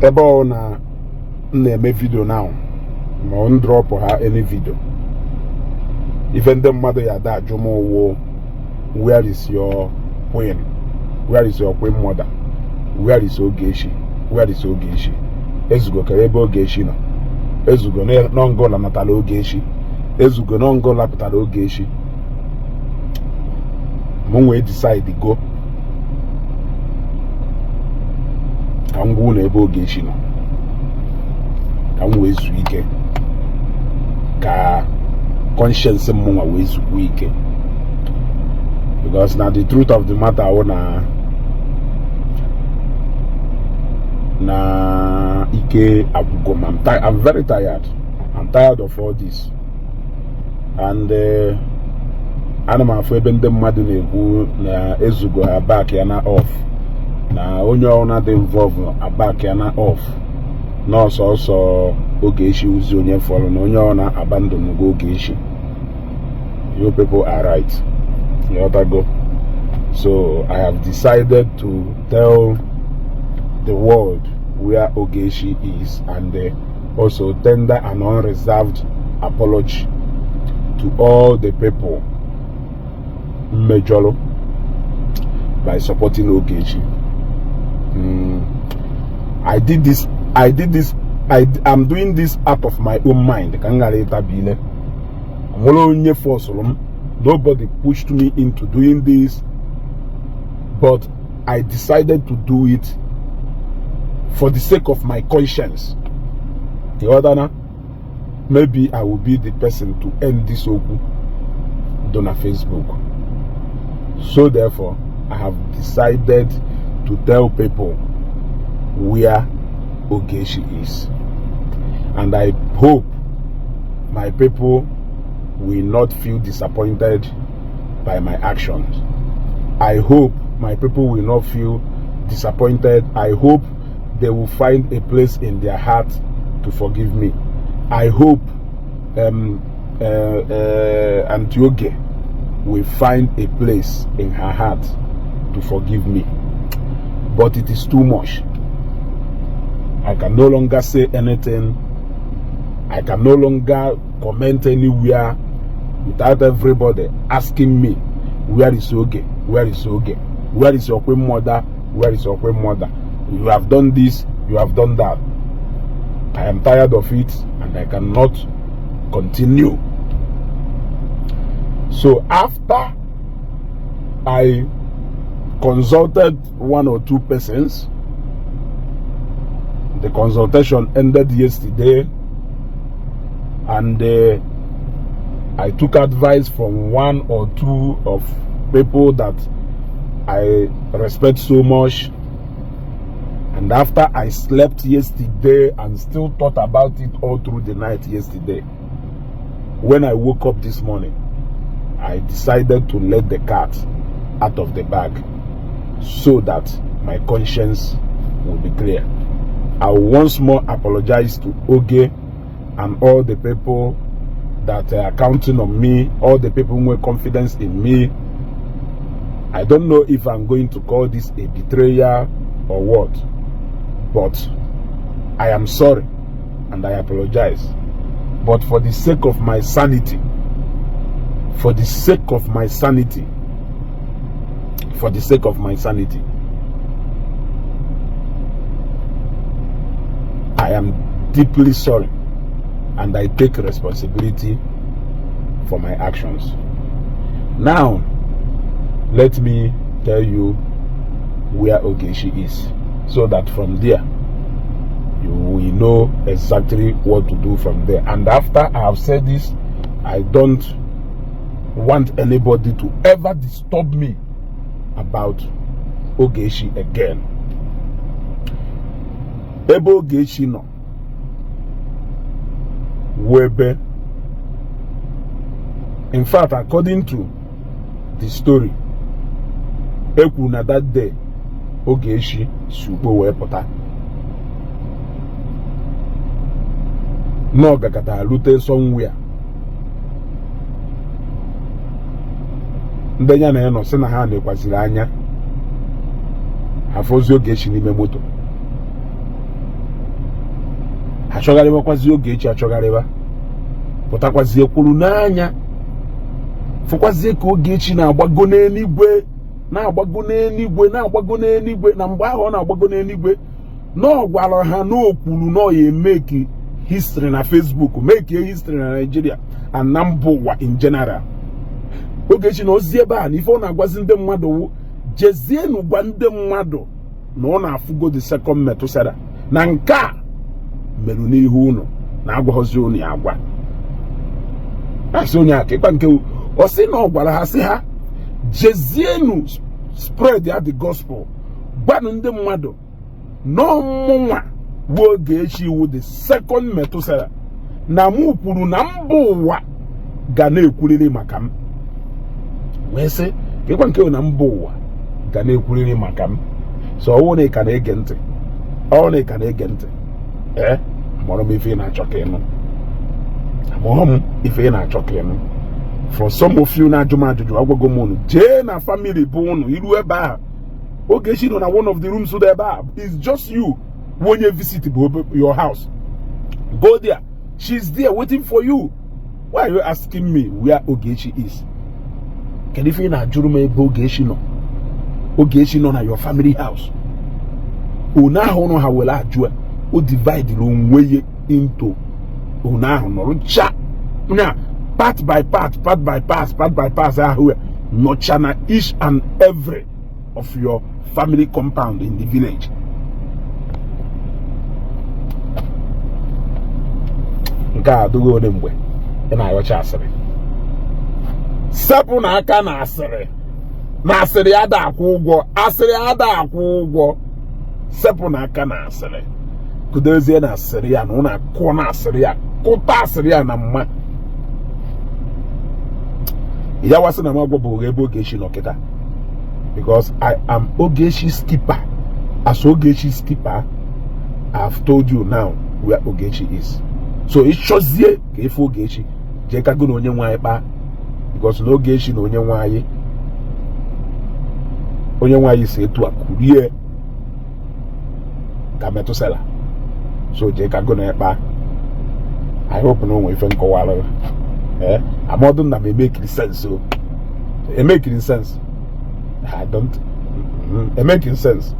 Ebe ọ na m na-eme video now, ma ọ drop ha any video, ife ndị mmadụ ya ada ajụ m wụ, "Where is your queen? Where is your queen mother? Where is Ogechi? Where is Ogechi?" Ezugo kere ebe Ogechi nọ. Ezugo nọngụla natara Ogechi. Ezugo nọngụla pụtara Ogechi. Mụ nwee decide go ka m gwa unu ebe Ogechi nọ, ka m wee zuo ike, ka conscience m nwa wee zukwa ike, because na the truth of the matter wụ na ike agwụgo m. I'm very tired. I'm tired of all this. And ana m afụ ebe ndị mmadụ na-ekwu na Ezugo ha back ya na off, na onye ọbụla dị involve aback ya na off, na ọsọsọ Ogechi uzi onye fọrọ, na onye ọbụla abandon go Ogechi. You people are right. Ịghọtago? So I have decided to tell the world where Ogechi is and also tender an unreserved apology to all the people mmejọrọ by supporting Ogechi. I did this, I did this, I'm doing this out of my own mind. Ka m ghara ịtabi ile. Nwere onye forcụrụ m. Nobody pushed me into doing this, but I decided to do it for the sake of my conscience. The other na, maybe I will be the person to end this okwu dị na Facebook. So therefore, I have decided to tell people where Ogechi is. And I hope my people will not feel disappointed by my actions. I hope my people will not feel disappointed. I hope they will find a place in their heart to forgive me. I hope Auntie Oge will find a place in her heart to forgive me. But it is too much. I can no longer say anything. I can no longer comment anywhere without everybody asking me, "Where is Oge? Where is Oge? Where is your queen mother? Where is your queen mother? You have done this, you have done that." I am tired of it and I cannot continue. So after I consulted one or two persons, the consultation ended yesterday, and I took advice from one or two of people that I respect so much. And after I slept yesterday and still thought about it all through the night yesterday, when I woke up this morning, I decided to let the cat out of the bag so that my conscience will be clear. I once more apologize to Oge and all the people that are counting on me, all the people who have confidence in me. I don't know if I'm going to call this a betrayal or what, but I am sorry and I apologize. But for the sake of my sanity, for the sake of my sanity, for the sake of my sanity, I am deeply sorry and I take responsibility for my actions. Now, let me tell you where Ogechi is, so that from there you will know exactly what to do from there. And after I have said this, I don't want anybody to ever disturb me about Ogechi again. Ebe Ogechi nọ wụ ebe, in fact, according to the story ekwu na that day Ogechi si Ukpo wee pụta, na ọ gakọtara rute somewhere, ndị ya na ya nọ sị na ha nekwaziri anya afọzi Ogechi n'ime moto. Achọgharịbakwazi Ogechi, achọgharịba, pụtakwazie kwuru n'anya, fụkwazie ka Ogechi na-agbago n'eluigwe, na-agbago n'eluigwe, na-agbago n'eluigwe. Na mgbe ahụ ọ na-agbago n'eluigwe, na ọ gwara ha na o kwuru na ọ ya emeki history na Facebook, mekie history na Nigeria and na mba ụwa in general. Ogechi na ozi ebe a na ife ọ na-agwazi ndị mmadụ wụ, jezienụ gwa ndị mmadụ na ọ na-afụgo the second Methuselah, na nke a merụ n'ihu unu na agwaghọzi unu ya agwa. Asị onye aka ịkpa nke ọ sị na ọ gwara ha, sị ha jezienụ spread ya the gospel, gwanụ ndị mmadụ na ọmụnwa bụ Ogechi wụ the second Methuselah, na mụ kwuru na mba ụwa ga na-ekwurịrị maka m. Wee sị ka ịkwa nke na mba ụwa ga na-ekwurịrị maka m. So ọwụ na ị ka na-ege ntị, ọwụ na ị ka na-ege ntị, ee, amụrụ m ife ị na-achọ ka ịnụ, amụrụ m ife ị na-achọ ka ịnụ. For some of you na-ajụ m ajụjụ, agwago m unu jee na family bụ unu iru ebe ahụ Ogechi nọ na one of the rooms dị ebe a. It's just you bụ onye visit bụ your house. Go there, she's there waiting for you. Why are you asking me where Ogechi is? Kedu ife ị na-ajụrụ m ebe Ogechi nọ? Ogechi nọ na your family house. One ahụ ụnụ ha were ajụ, o divide onwe ya into one ahụ nọrọ cha na part by part, part by part, part by part ahụ ya nọcha na each and every of your family compound in the village. Nke a adịghị ole mgbe ị na-ayọcha asịrị. Sepụ na aka na asịrị, na asịrị ada akwụ ụgwọ, asịrị ada akwụ ụgwọ. Sepụ na aka na asịrị, kudozie na asịrị ya na ụnụ akụ na asịrị ya, kụta asịrị ya na mma ya. Wasị na m agwabụghị ebe Ogechi nọ kịta, because I am Ogechi's keeper. As Ogechi's keeper, I've told you now where Ogechi is. So ịchọzie ka efe Ogechi, jee ka gụ na onye nwe anyị kpaa, because na Ogechi na onye nwe anyị, onye nwe anyị si etu a kurie ka Methuselah. So jee ka gụ na ekpa. I hope na o nwere ife nkọwara. Ee, amọdụ na m emekiri sense, o emekiri sense. I don't emekiri sense.